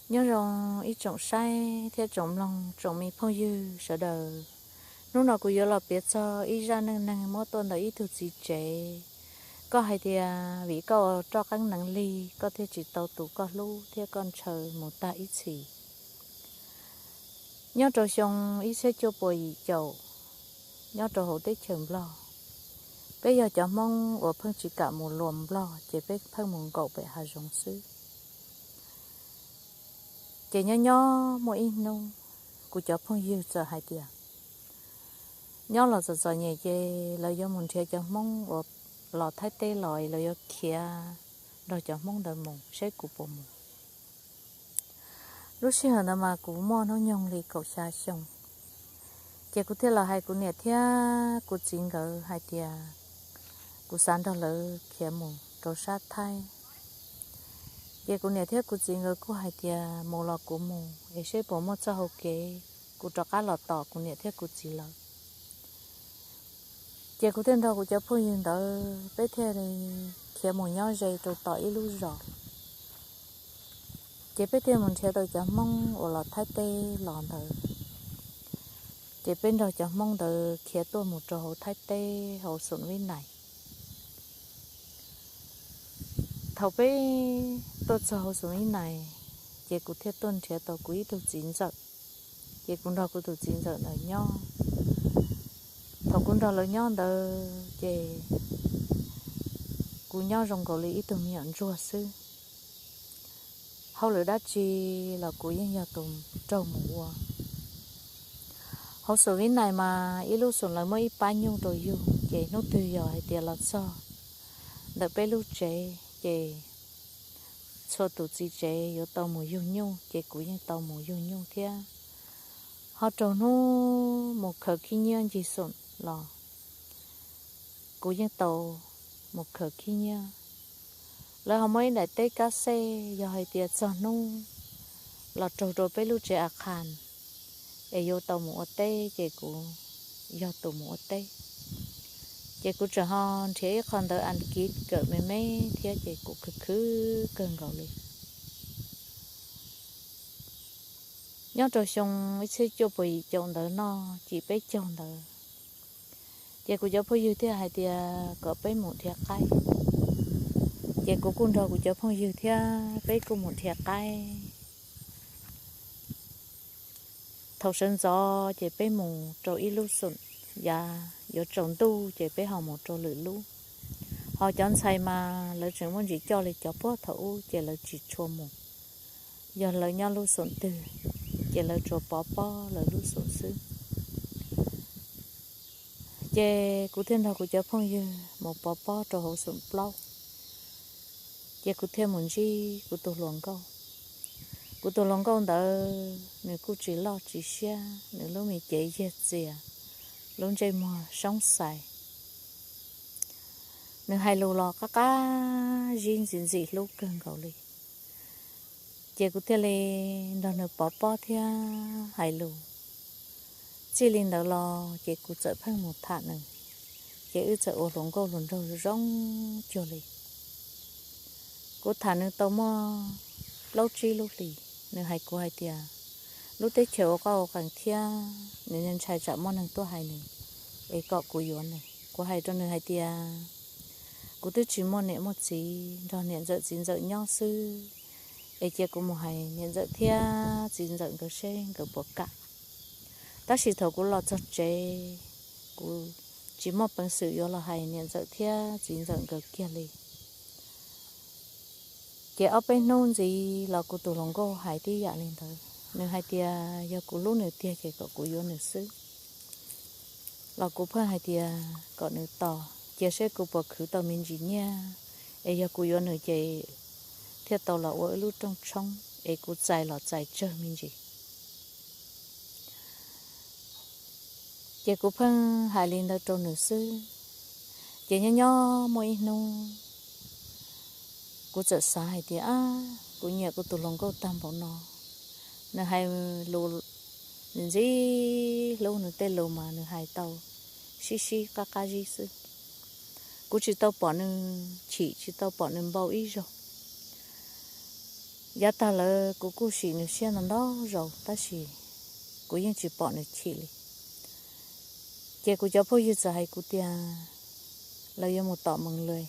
Nyob zoo ib tsoom saib thiab tsoom mloog, tsoom me phooj ywg sawv daws. Hnub no kuv yuav los piav txog ib zaj neej neeg muab tuaj ntawm ib tug txiv tsev. Koj hais tias vim koj ua roj qeeb neev lig, koj thiaj tsis tau tus koj hlub thiab koj ntshaw mus tag ib txhis. Nyob rau xyoo ib txhiab cuaj puas yim caum, nyob rau hauv teb chaws Nplog, peb yog cov Hmoob uas pheej tsis kam mus luas Nplog, ces peb pheej mus nkaum pem hav zoov xwb. Ces nyob nyob muaj ib hnub, kuv cov phooj ywg txawm hais tias nyob los txom txom nyem ces lawv yuav mus nrhiav cov Hmoob uas los Thaib teb los, lawv yuav khiav nrog cov Hmoob ntawd mus, seb kuv puas mus. Lub sij hawm ntawd mas kuv muaj hnub nyoog li kaum xya xyoo, ces kuv thiaj los hais kuv niam thiab kuv txiv nkawd hais tias kuv xav nrog lawv khiav mus rau sab Thaib. Ces kuv niam thiab kuv txiv nkawd kuj hais tias mus los kuv mus, es seb puas muaj txoj hau kev kuv rov qab los tos kuv niam thiab kuv txiv lawv. Ces kuv thiaj nrog kuv cov phooj ywg ntawd peb thiaj li khiav mus nyob ze rau tom ib lub zos. Ces peb thiaj mus nrhiav tau cov Hmoob uas los Thaib teb los ntawd. Ces peb nrog cov Hmoob ntawd khiav tuaj mus rau hauv Thaib teb hauv Xoom Vib Nais. Thaum peb tuaj txog hauv Xoom Vib Nais, ces kuv thiaj tuaj nrhiav tau kuv ib tug txiv ntxawm. Ces kuv nrog kuv tus txiv ntxawm ntawd nyob. Thaum kuv nrog lawv nyob ntawd ces kuv nyob zoo nkaus li ib tug me nyuam ntsuag xwb. Hauj lwm dab tsi los kuv yeej yog tus raug mus ua. Hauv Xoom Vib Nais mas ib lub xoom lawv muab ib pab nyuj rau yug, ces hnub twg yog hais tias los txog ntawm peb lub tsev ces txhua tus txiv tsev yuav tau mus yug nyuj, ces kuv yeej tau mus yug nyuj thiab. Ho raug hnub mus khaws khib nyiab ncig xoom los kuv yeej tau mus khaws khib nyiab. Lawv ho muab ib daim teb kab xej, yog hais tias txog hnub los raug rau peb lub tsev a khas es yuav tau mus ua teb, ces kuv yog tus mus ua teb. Ces kuv tseem ho nrhiav ib qho ntawv Askiv kawm me me thiab, ces kuv khwv khwv kawg nkaus li. Nyob rau xyoo ib txhiab cuaj puas yim caum ntawd no, cim peb caug ntawd, ces kuv cov phooj ywg thiaj hais tias kom peb mus dhia qaib. Ces kuv kuj nrog kuv cov phooj ywg thiab peb kuj mus dhia qaib. Thaum sawv ntxov ces peb mus rau ib lub xoom, yav yuav tsaus ntuj ces peb ho mus rau lwm lub. Ho cov ntxhais mas lawv tseem muaj ntsis coj li cov puag thaum ub ces lawv tsis tshua mus. Yog lawv nyob lub xoom twg ces lawv tsuas pov pob lawv lub xoom xwb. Ces kuv thiaj nrog kuv cov phooj ywg mus pov pob rau hauv xoom plaub. Ces kuv thiaj mus ntsib kuv tus hluas nkauj. Kuv tus hluas nkauj ntawd nws kuj tsis loj tsis siab, nws lub me cev yiag txias, lub ntsej muag soob xais. Nws hais lus los qab qab zib ntxim ntxim hlub kawg nkaus li. Ces kuv thiaj li nrog nws pov pob thiab hais lus. Txij li ntawd los ces kuv txawm pheej mus tham nws, ces wb txawm ua hluas nkauj hluas nraug zoo cuag li. Kuv tham nws tau muaj plaub tsib lub hlis, nws hais kuv hais tias lub teb chaws ua qoj ua qees thiab nws ntshai tsam muaj neeg tuaj hais nws, es kom kuv yuav nws. Kuv hais rau nws hais tias kuv twb tsis muaj niam muaj txiv, nrog niam ntxawm txiv ntxawm nyob xwb, es cia kuv mus hais niam ntxawm thiab txiv ntxawm nkawd seb nkawd puas kam. Tab sis thaum kuv los txog tsev, kuv tsis muaj peev xwm yuav los hais niam ntxawm thiab txiv ntxawm nkawd kiag li. Ces ob peb hnub ntxiv los kuv tus hluas nkauj hais tib yam li ntawd, nws hais tias yog kuv hlub nws tiag ces kom kuv yuav nws xwb. Los kuv pheej hais tias kom nws tos cia seb kuv puas khwv tau me ntsis nyiaj, es yog kuv yuav nws ces thiaj tau los ua wb lub rooj tshoob, es kuv txais los txais tsawg me ntsis. Ces kuv pheej hais li ntawd rau nws xwb. Ces nyob nyob muaj ib hnub, kuv txawm xav hais tias, ab, kuv nyiam kuv tus hluas nkauj tag npaum no. Nws hais lus, nws ntxim hlub, nws tej lus mas nws hais tau sib sib qab qab zib xwb. Kuv tsis tau pom nws chim, tsis tau pom nws npau ib zaug. Yav tag lawm kuv kuj sim nws siab ntau ntau zaus tab sis kuv yeej tsis pom nws chim li. Ces kuv cov phooj ywg txawm hais kuv tias lawv yuav mus tom Moos Lwj,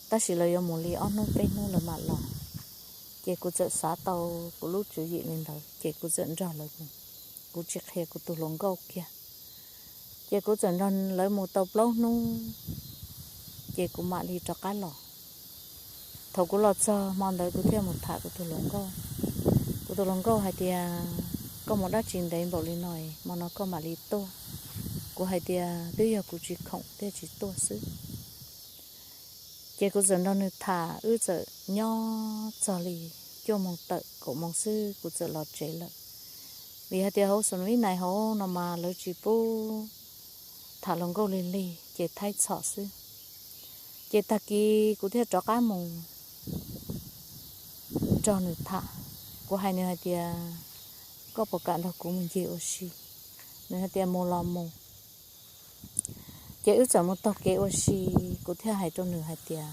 tab sis lawv yuav mus li ob hnub peb hnub lawv mam los. Ces kuv txawm xav tau kuv lub tswv yim li ntawd ces kuv txawm nrog lawv mus, kuv tsis qhia kuv tus hluas nkauj kiag. Ces kuv txawm nrog lawv mus tau plaub hnub, ces kuv mam li rov qab los. Thaum kuv los txog hmo ntawd kuv thiaj mus tham kuv tus hluas nkauj. Kuv tus hluas nkauj hais tias, koj mus dab tsi ntev npaum li no, hmo no koj mam li tuaj? Kuv hais tias twb yog kuv tsis khoom thiaj tsis tuaj xwb. Ces kuv txawm nrog nws tham, wb txawm nyob txog li cuaj moos tawm kaum moos xwb kuv txawm los tsev lawm. Vim hais tias hauv Xus Vis Nais hauv no mas lawv tsis pub tham hluas nkauj lig lig ces thaib txhom xwb. Ces tag kis kuv thiaj rov qab mus nrog nws tham. Kuv hais nws hais tias, koj puas kam nrog kuv mus ncig ua si? Nws hais tias mus los mus. Ces wb txawm mus taug kev ua si, kuv thiaj hais rau nws hais tias,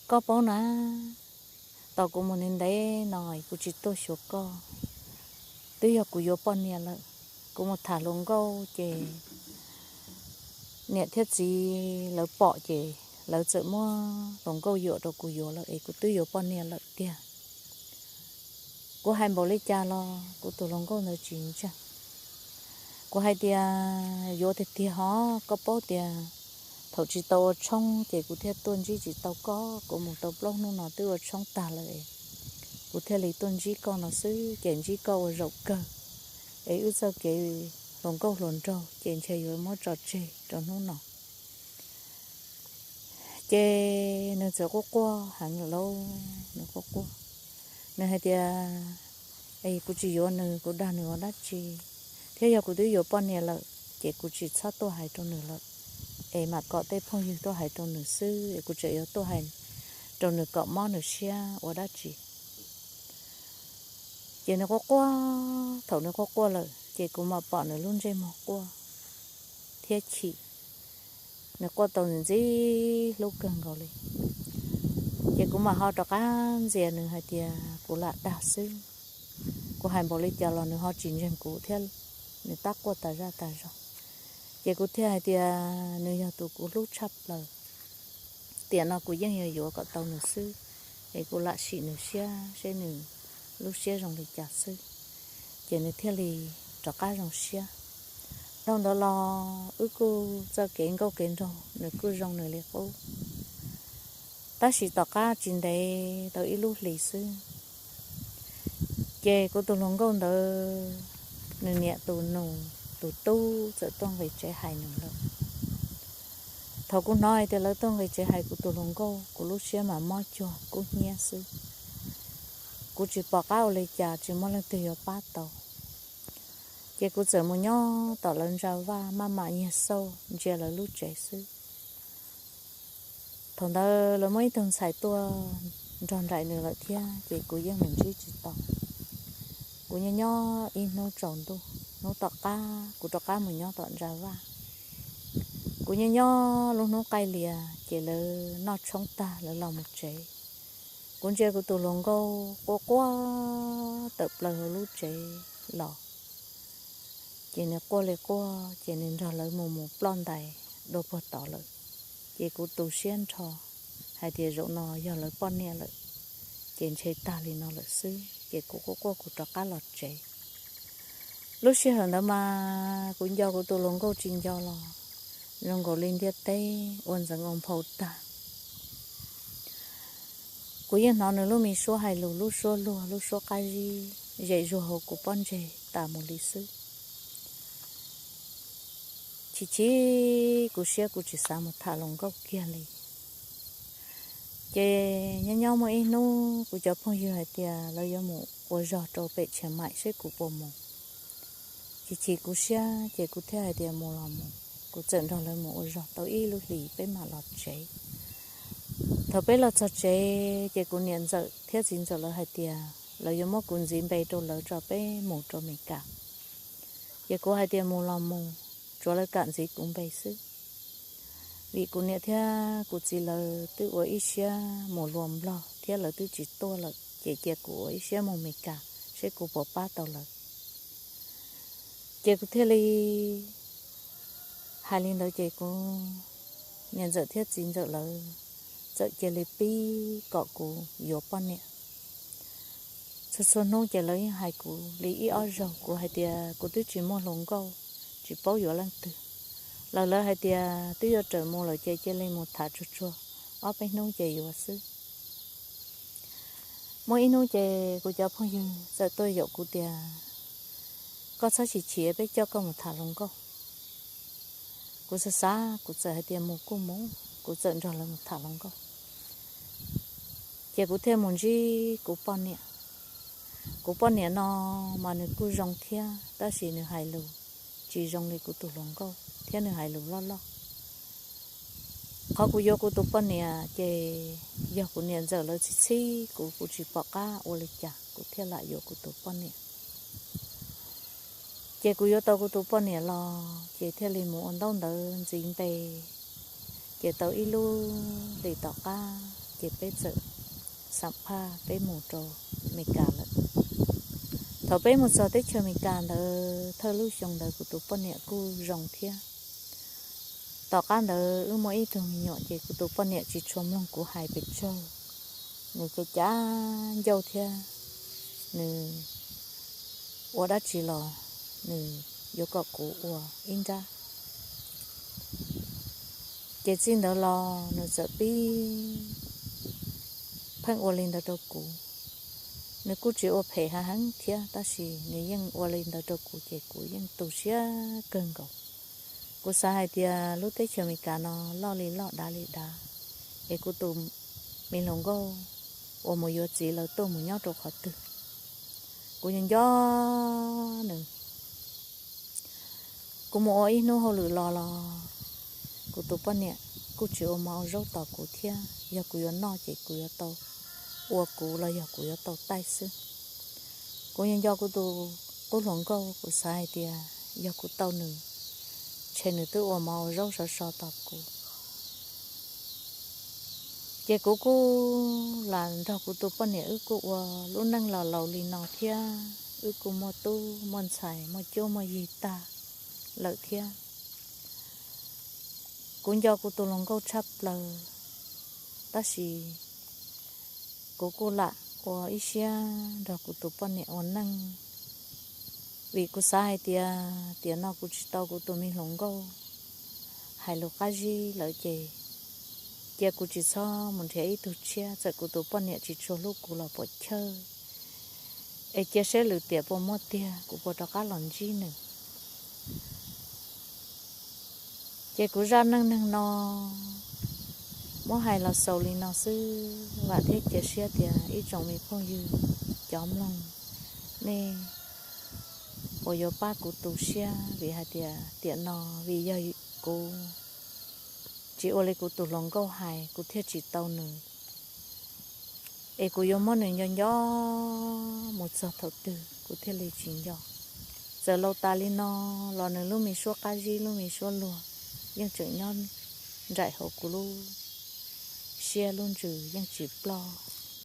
koj paub na, tau kuv mus ntev ntev no kuv tsis tuaj xyuas koj, twb yog kuv yuav poj niam lawm. Kuv mus tham hluas nkauj ces niam thiab txiv lawv pom ces lawv txawm muab hluas nkauj yuam rau kuv yuav lawm es kuv twb yuav poj niam lawm tiag. Kuv hais npaum li cas los kuv tus hluas nkauj ntawd tsis ntseeg. Kuv hais tias yuav tiag tiag hos, koj paub tias thaum tsis tau ua tshoob ces kuv thiaj tuaj ntsib tsis tau koj, kuv mus tau plaub hnub no twb ua tshoob tag lawm, kuv thiaj li tuaj ntsib koj no xwb, ces ntsib koj ua zaum kawg, es wb txoj kev hluas nkauj hluas nraug ces ntshe yuav muab tso tseg rau hnub no. Ces nws txawm quaj quaj heev lawm lauj, nws quaj quaj. Nws hais tias, es kuv tsis yuav nws kuv dag nws ua dab tsi? Thiab yog kuv twb yuav poj niam lawm ces kuv tsis txhob tuaj hais rau nws lawm, es mam kom tej phooj ywg tuaj hais rau nws xwb, es kuv tseem yuav tuaj hais rau nws kom mob nws siab ua dab tsi? Ces nws quaj quaj, thaum nws quaj quaj lawm ces kuv mam pom nws lub ntsej muag quaj thiab chim. Nws quaj tau ntxim ntxim hlub kawg nkaus li. Ces kuv mam ho rov qab ntxias nws hais tias kuv lam dag xwb. Kuv hais npaum li cas los nws ho tsis ntseeg kuv thiab, nws tab quaj tas zaj tas zog. Ces kuv thiaj hais tias nws yog tus kuv hlub tshaj plaws, tiam no kuv yeej yuav yuav kom tau nws xwb, es kuv lam sim nws siab seb nws lub siab zoo li cas xwb. Ces nws thiaj li rov qab zoo siab. Dhau ntawd los wb kuj txoj kev nkauj kev nraug nws kuj zoo nws li qub. Tab sis tom qab tsis ntev tau ib lub hlis xwb, ces kuv tus hluas nkauj ntawd nws niam tus nus tus tub txawm tuaj nqis tsev hais nws lawm. Thaum kuv hnov hais tias lawv tuaj nqis tsev hais kuv tus hluas nkauj, kuv lub siab mas mob cuag kub hnyiab xwb. Kuv tsis pom qab ua li cas, tsis muaj leej twg yuav pab tau. Ces kuv txawm mus nyob tom lawv ntsa vaj maj mam nyiag xauj ntsia lawv lub tsev xwb. Thaum ntawd lawv muaj ib tug ntxhais tuaj nrog nraim nws lawm thiab ces kuv yeej mus ntsib tsis tau. Kuv nyob nyob ib hnub tsaus ntuj, hnub tom qab kuv rov qab mus nyob tom ntsa vaj. Kuv nyob nyob lub hnub qaij lias ces lawv noj tshoob tag lawv los mus tsev. Kuv ntsia kuv tus hluas nkauj quaj quaj tawm plaws hauv lub tsev los. Ces nws quaj li quaj ces nws nrog lawv mus mus ploj ntais dua puag tod lawm. Ces kuv tu siab nrho hais tias zaum no yog lawv poj niam lawm, ces ntshe tag li no lawm xwb, ces kuv quaj quaj kuv rov qab los tsev. Lub sij hawm ntawd mas kuv nco kuv tus hluas nkauj tsis nco los zoo nkaus li ntiaj teb ua ntxeev ua nphau tag. Kuv yeej hnov nws lub me suab hais lus, lub suab luag, lub suab qab zib zem zuag hauv kuv pob ntseg tas mus li xwb. Chim chim kuv siab kuv tsis xav mus tham hluas nkauj kiag li. Ces nyob nyob muaj ib hnub kuv cov phooj ywg hais tias lawv yuav mus ua zog rau pem Chiang Mai seb kuv puas mus. Chim chim kuv siab ces kuv thiaj hais tias mus los mus. Kuv txawm nrog lawv mus ua zog tau ib lub hlis peb mam los tsev. Thaum peb los txog tsev ces kuv niam ntxawm thiab txiv ntxawm lawv hais tias lawv yuav muab kuv ntxiv npe rau lawv tso peb mus rau Amelikas. Ces kuv hais tias mus los mus, tsuav lawv kam ntxiv kuv npe xwb. vim kuv niam thiab kuv txiv lawv twb ua ib siab mus luas nplog thiab lawv twb tsis tuaj lawm ces cia kuv ua ib siab mus Meskas seb kuv puas pab tau lawv. Ces kuv thiaj li hais li ntawd ces kuv niam ntxawm thiab txiv ntxawm lawv txawm cia li pib kom kuv yuav poj niam. Txhua txhua hnub ces lawv yeej hais kuv li ib ob zaug, kuv hais tias kuv twb tsis muaj hluas nkauj, tsis paub yuav leej twg. Lawv lawv hais tias twb yuav rawm mus lawm ces cia li mus tham tsuag tsuag, ob peb hnub ces yuav xwb. Muaj ib hnub ces kuv cov phooj ywg txawm tuaj yaum kuv tias, koj txhob chim chim, peb coj koj mus tham hluas nkauj. Kuv xav xav kuv txawm hais tias mus kuj mus, kuv txawm nrog lawv mus tham hluas nkauj. Ces kuv thiaj mus ntsib kuv poj niam. Kuv poj niam no mas nws kuj zoo thiab tab sis nws hais lus tsis zoo li kuv tus hluas nkauj thiab nws hais lus loj loj. Qhov kuv yuav kuv tus poj niam ces yog kuv niam ntxawm lawv txhib txhib kuv, kuv tsis pom qab ua li cas kuv thiaj lam yuav kuv tus poj niam. Ces kuv yuav tau kuv tus poj niam los ces thiaj li mus ua ntaub ntawv ntxiv npe. Ces tau ib lub hlis tom qab ces peb txawm xam phaj peb mus rau Meskas lawm. Thaum peb mus txog teb chaws Meskas ntawd thawj lub xyoo ntawd kuv tus poj niam kuj zoo thiab. Tom qab ntawd wb muaj ib tug me nyuam ces kuv tus poj niam tsis tshua mloog kuv hais pes tsawg, nws cav cav ncauj thiab nws ua dab tsi los nws yuav kom kuv ua ib nrab. Ces txij ntawd los nws txawm pib pheej ua li ntawd rau kuv. Nws kuj tsis ua phem hav heev thiab tab sis nws yeej ua li ntawd rau kuv ces kuv yeej tu siab kawg nkaus. Kuv xav hais tias lub teb chaws Amelikas no loj li loj dav li dav, es kuv tus me hluas nkauj uas mus yuav txiv lawv tuaj mus nyob rau qhov twg. Kuv nco nco nws. Kuv mus ua ib hnub hauj lwm los los kuv tus poj niam kuj tsis ua mov ua zaub tos kuv thiab, yog kuv yuav noj ces kuv yuav tau ua kuv los yog kuv yuav tau taij xwb. Kuv nco nco kuv tus qub hluas nkauj, kuv xav hais tias yog kuv tau nws, ntshe nws twb ua mov ua zaub sov so tos kuv. Ces kuv kuj lam nrog kuv tus poj niam wb kuj ua lub neej los laus li no thiab, wb kuj muaj tub muaj ntxhais muaj cuab muaj yig tag lawm thiab. Kuv nco kuv tus hluas nkauj tshaj plaws, tab sis kuv kuj lam ua ib siab nrog kuv tus poj niam ua neej, vim kuv xav hais tias tiam no kuv tsis tau kuv tus me hluas nkauj hais lus qab zib lawm ces cia kuv tsis txhob mus nrhiav ib tug tshiab, txawm kuv tus poj niam tsis tshua hlub kuv los puas chawj, es cia seb lwm tiam puas muaj tiag kuv puas rov qab los ntsib nws. Ces kuv zaj neej neeg no muab hais los xaus li no xwb, vam thiab cia siab tias ib tsoom me phooj ywg cov mloog, nej puas yuav pab kuv tu siab, vim hais tias tiam no vim yog kuv tsis ua li kuv tus hluas nkauj hais kuv thiaj tsis tau nws, es kuv yuav muab nws nco nco mus txog thaum twg kuv thiaj li tsis nco. Txawm laus tas li no los nws lub me suab qab zib lub me suab luag yeej tseem nyob nraim hauv kuv lub siab lub ntsws yeej tsis ploj.